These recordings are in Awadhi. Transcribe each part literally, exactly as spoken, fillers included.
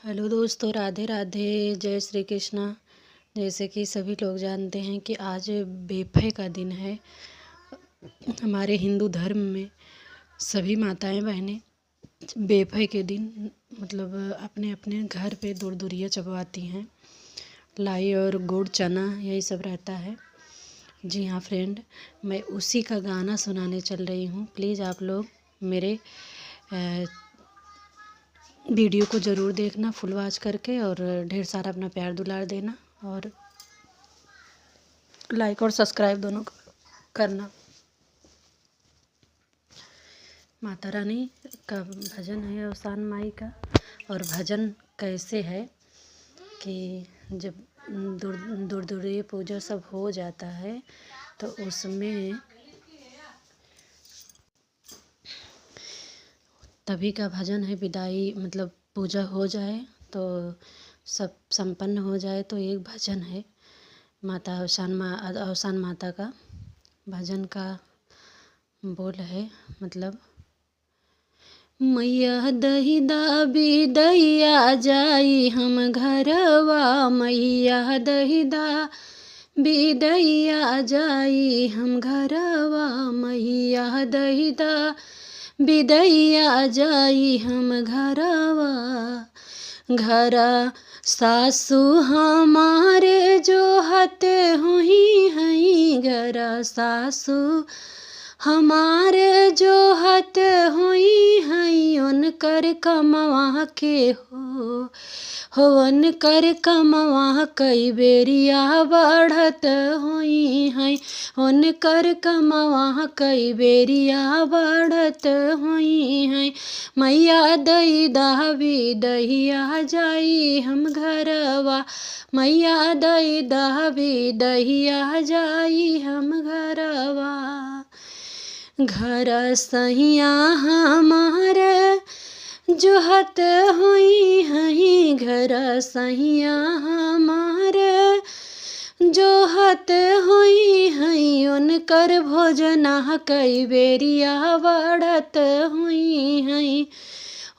हेलो दोस्तों, राधे राधे, जय श्री कृष्णा। जैसे कि सभी लोग जानते हैं कि आज बेफे का दिन है। हमारे हिंदू धर्म में सभी माताएं बहनें बेफे के दिन, मतलब, अपने अपने घर पे दुरदुरिया चबवाती हैं। लाई और गुड़, चना, यही सब रहता है। जी हाँ फ्रेंड, मैं उसी का गाना सुनाने चल रही हूँ। प्लीज़ आप लोग मेरे, अ, वीडियो को ज़रूर देखना, फुल वॉच करके, और ढेर सारा अपना प्यार दुलार देना, और लाइक और सब्सक्राइब दोनों क-, करना। माता रानी का भजन है अवसान माई का। और भजन कैसे है कि जब दुर-, दुरदुरिया पूजा सब हो जाता है, तो उसमें तभी का भजन है, विदाई, मतलब, पूजा हो जाए तो सब संपन्न हो जाए, तो एक भजन है माता अवसान मा-, अवसान माता का। भजन का बोल है, मतलब, मैया दहिदा बिदैया जाई हम घरवा, मैया दहिदा बिदैया जाई हम घरवा, मैया दहिदा बिदैया जाई हम घरवा। घरा सासू हमार जोहत होई हई, घरा सासू हमार जोहत होई हई, उनकर कमवा के हो, हो उनकर कमवा कई बेरिया बढ़त होई हई, उनकर कमवा कई बेरिया बढ़त होई हई। मैया दहिदा बिदैया जाई हम घरवा, मैया दहिदा बिदैया जाई हम घरवा। घर सहिया हमार जोहत होई हई, घर सहिया हमार जोहत होई हई, उनकर भोजना कई बेरिया बढ़त होई हई,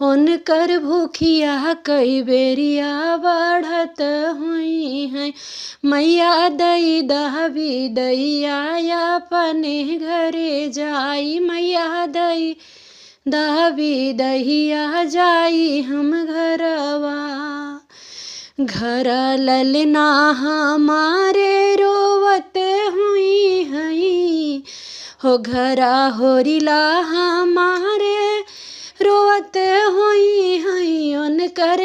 उनकर भूखिया कई बेरिया बढ़त होई हई। मैया दहिदा बिदैया अपने घरे जाई, मैया दहिदा बिदैया जाई हम घरवा। घर ललना हमार रोवत होई हई, हो घरा होरिला हमार रोवत होई हई, उनकर